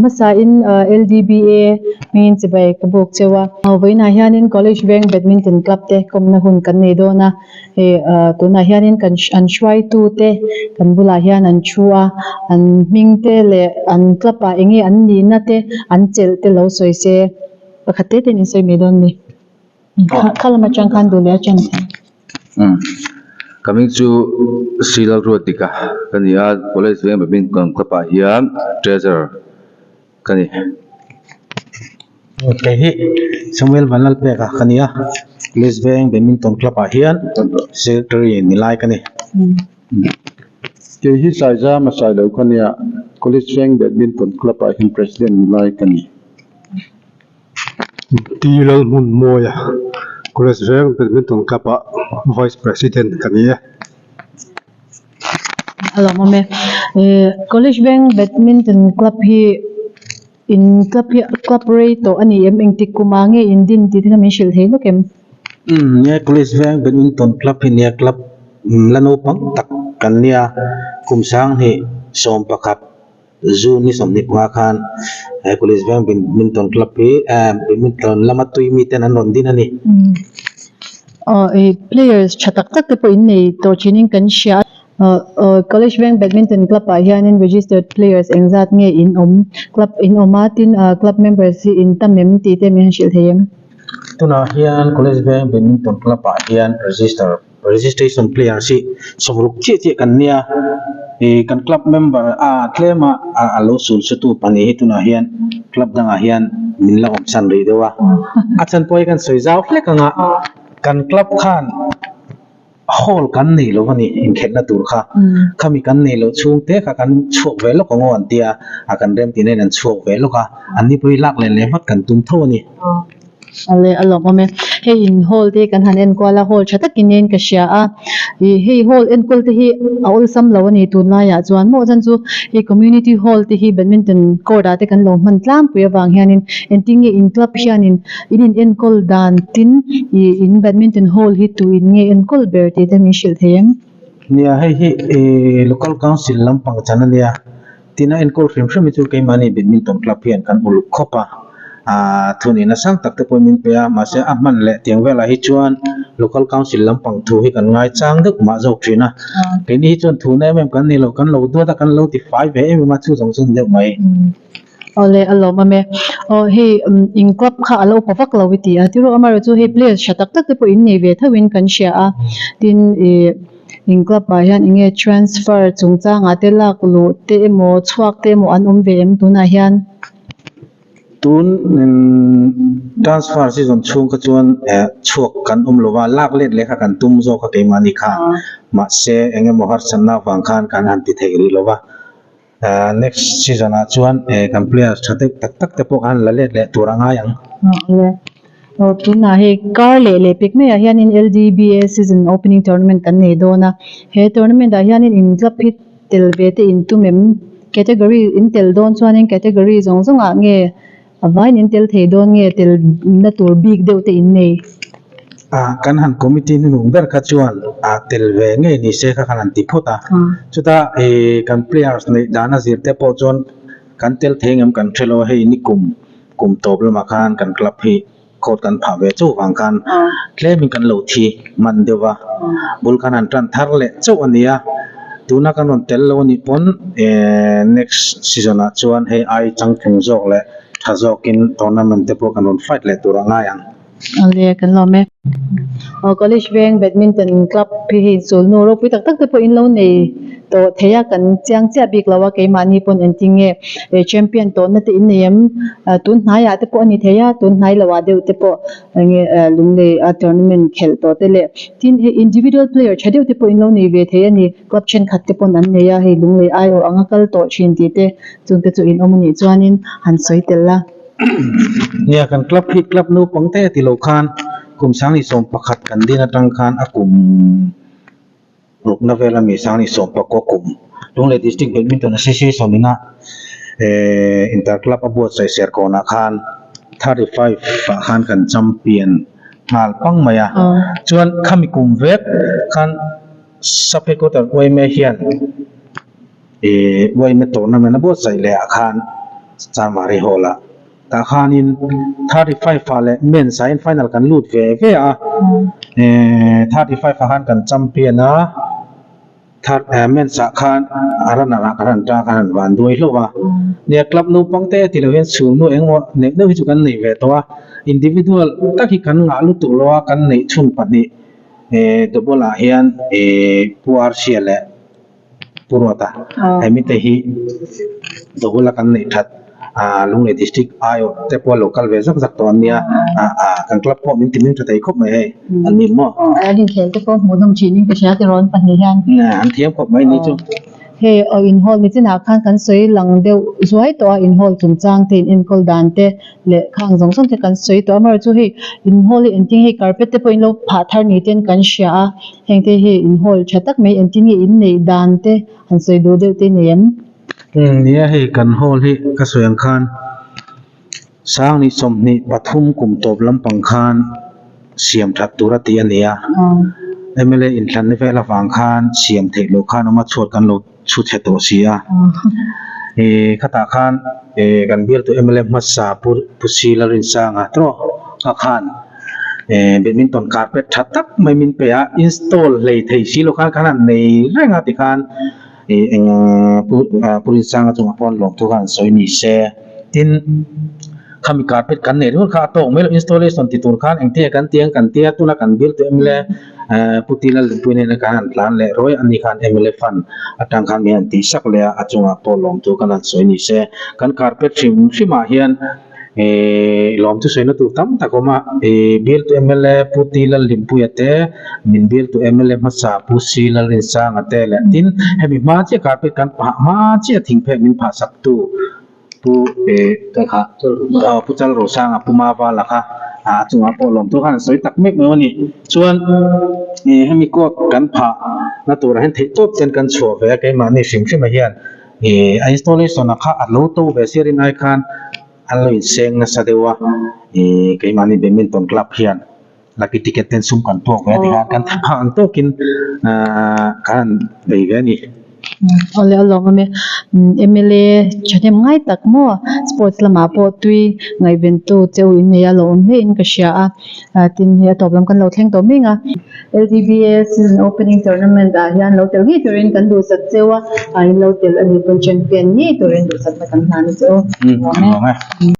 hmasain LDBA hmingin chibai ka buk cheu a. Vawiinah hianin College Veng Badminton Club te kawmna hun kan nei dawn a, hei tunah hianin kan an hruaitute kan bulah hian an thu a, an hming te leh an club ah eng nge an nihna te an chelh te lo sawi se pakhat te te in sawi mai dawn a ni. Kha lam atang khan duh leh a chen thei. Ka hming chu Sri Lalruatika ka ni a, College Veng Badminton Club ah hian Treasurer ka ni. Kei hi Samuel Vanlalpeka ka ni a, College Veng Badminton Club ah hian Secretary ni lai ka ni. Kei hi Saizama Sailo ka ni a, College Veng Badminton Club ah hian President ni lai ka ni. T Lalhmunmawia, College Veng Badminton Club ah Vice President ka ni e. A lawmawm e. College Veng Badminton Club hi in club hi club rei tawh a ni em? Engtik kumah nge in din tih te kha min hrilh thei vek em? Umm nia College Veng Badminton Club hi nia club la naupang tak kan nia kum sanghnih 11 June ni 25 khan he College Veng Badminton Club hi badminton lama tui miten an rawn din a ni. Aw i players tha tak tak te pawh in nei tawh thinin kan hria a, aw College Veng Badminton Club ah hianin registered players engzat nge in awm club in awm a tin club members hi in tam em tih te min han hrilh thei em? Tunah hian College Veng Badminton Club ah hian register Registration players hi 60 chiah chiah kan nia, ih kan club member a tlem a a lo sul se tu pahnih hi tunah hian club dangah hian min la awm san rih deuh a, a chhan pawh hi kan sawi zau hlek ang a, kan club khan hall kan nei lo a ni inkhelhna tur kha, khami kan nei loh chhung te kha kan chhuak ve lawk ang aw an tia a kan rem tih nen an chhuak ve lawk a, an ni pawh hi lak leh leh vat kan tum tho a ni. Awle a lawmawm e. Hei in hall te kan han enkual a, hall tha takin nen ka hria a. Ih hei hall enkawl te hi a awlsam lo a ni tunlaiah chuan maw chan chu hei community hall te hi badminton court ah te kan lo hman tlangpui avang hianin engtin nge in club hianin in in enkawl dan tin ih in badminton hall hi tu in nge enkawl ber tih te min hrilh thei em? Nia hei hi ih local council lampang chan a nia. Tin a enkawl hrim hrim hi chu keimahni badminton club hian kan uluk khawp a, aaa thunihna sang tak te pawh min pe a, mahse a hman leh tiang velah hi chuan local council lampang thu hi kan ngaichang deuh mah zawk thin a, keini hi chuan thuna em em kan ni lo, kan lo duat a, kan lo ti fai ve em em a, chu zawng chu ni deuh mai. Awle a lawm awm e. Aw hei in club kha a lo pa vak lo i ti a, tiraw amaherawhchu chu hei players tha tak tak te pawh in nei ve tho in kan hria a, tin ih. In club ah hian eng nge transfer chungchangah te lak luh te emaw chhuak te emaw an awm ve em tunah hian? Tun transfer season chhung kha chuan eh chhuak kan awm lo va, lak let leh kha kan tum zawk a keimahni kha. Mahse eng emaw harsatna avang khan kan han ti thei rih lo va. Next season ah chuan eh kan players tha deuh tak tak te pawh khan la let leh tur a ngai ang. Awle. Aw tunah hei kar leh leh pek maiah hianin LDBA season opening tournament kan nei dawn a. He tournament ah hianin in club hi tel ve te in tum em? Category in tel dawn chuanin category zawng zawng ah nge A vaiin in tel thei dawn nge tel na tur bik deuh te in nei? A, kan han committee hnuhnung ber kha chuan a tel ve ngei ni se kha kan han ti phawt a. Chuta i kan players neih dan a zir te pawh chuan kan tel thei ngem kan hre lo a, hei nikum kum tawp lamah khan kan club hi court kan phah ve chauh vang khan tlemin kan lo thi man deuh va, bul khan han tan thar leh chauh a ni a, tuna kan rawn tel lo a nih pawn next season ah chuan hei ai changtlung zawk leh tha zawkin tournament te pawh kan rawn fight leh tur a ngai ang. Awle kan lawm e. Aw College Veng Badminton Club hi hei sulhnu ropui tak tak te pawh in lo nei tawh thei a, kan chiang chiah bik lo a, keimahni pawn engtin nge champion tawhna te in nei em? Tun hnaiah te pawh a ni thei a, tun hnai loah deuh te pawh enge lunglei a tournament khelh tawh te leh tin hei individual player tha deuh te pawh in lo nei ve thei a ni, club thenkhat te pawn an nei a, hei lunglei aiawh anga kal tawh thin tih te chung te chu in awm a nih chuanin han sawi tel a. Nia kan club hi club naupang te ti lo khan kum 2011 kan din atang khan a kum rukna vel a mi 2019 kum Lunglei District Badminton Association ina inter club a buatsaih Serkawnah khan 35 ah khan kan champion nghal pang mai a chuan khami kum vek khan Sub Headquarter yma hian ih yma tournament a buatsaih leh ah khan. Chanmari Hall ah tah khanin 35 ah leh men's ah hian final kan lut ve ve a 35 ah khan kan champion a men's ah khan a runner ah kan han tang kan han van duai hlauh a nia club naupang te ti lo hian chhungnu engemaw neih deuh hi chu kan nei ve tawh a individual tak hi kan ngah lutuk lo a kan neih chhun pahnih double ah hian Pu Arsia leh Pu Ruata hemi te hi double a kan neih that Lunglei district aiawh te pawh lo kal ve zak zak tawh an nia kan club pawh min ti hming tha thei khawp mai hei an ni maw. An inkhel te pawh hmuhnawm thin in ka hria tirawn pahnih hian. An thiam khawp mai ni chu. Hei aw in hall nichinah khan kan sawi lang deuh zuai tawh a in hall chungchang te in enkawl dan te leh khang zawng zawng te kan sawi tawh a amaherawhchu chu hei in hall hi engtin hei carpet te pawh in lo phah thar ni ten kan hria a heng te hi in hall tha tak mai engtin nge in neih dan te han sawi duh deuh te nei em? Nia hei kan hall hi ka sawi ang khan Sangni 23 kum tawp lampang khan siam that tur a tih a ni a mla inthlanna vel avang khan siam theih loh khan awm a chhuat kan lo chhu chhe tawh si a ih khatah khan ih kan bialtu mla hmasa pu pu Sila Rinsanga tawk kha khan ih badminton carpet tha tak mai min pe a install hlei thei si lo khan khan an nei reng a tikhan ih eng pu pu Rinsanga chungah pawh an lawm thu khan an sawi ni se tin khami carpet kan neih ringawt kha a tawk mai lo installation ti tur khan engtin nge kan ti ang kan tia tuna kan bialtu mla Pu Tila Lungpui nena khan an tlan leh ruai a ni khan mla fund atang khan mi an tih sak leh a a chungah pawh lawmthu kan han sawi ni se kan carpet hrim hrim ah hian ihh lawmthu sawina tur tam tak a awm a ihh bialtu mla Pu Tila Limpuia te min bialtu mla hmasa Pu Si Lalrinsanga te leh tin hemi hma chiah carpet kan phah hma chiah thingphek min phah sak tu Pu kha Pu Chalrosanga Pu Mavala kha a chungah pawh lawmthu khan an sawi tak mek mai a ni. Chuan hemi court kan phah na turah hian theihtawp ten kan chhuah ve a keimahni hrim hrim ah hian a installation ah kha a lo to ve sia rin ai khan an lo inseng nasa deuh a keimahni badminton club hian lucky ticket ten sum kan tuak ve a tikhan kan phah ang tawkin kan han bei ve a ni. Awle a lawm awm e mla thahnem ngai tak maw sports lamah pawh tui ngaihventu che u in nei a lo awm hle in ka hria a tin hei a tawp lam kan lo thleng tawh mek a LDBA season opening tournament ah hian lo tel ngei turin kan duhsak cheu a in lo tel a nih pawn champion ngei turin duhsakna kan hlan a che u. Lawm e.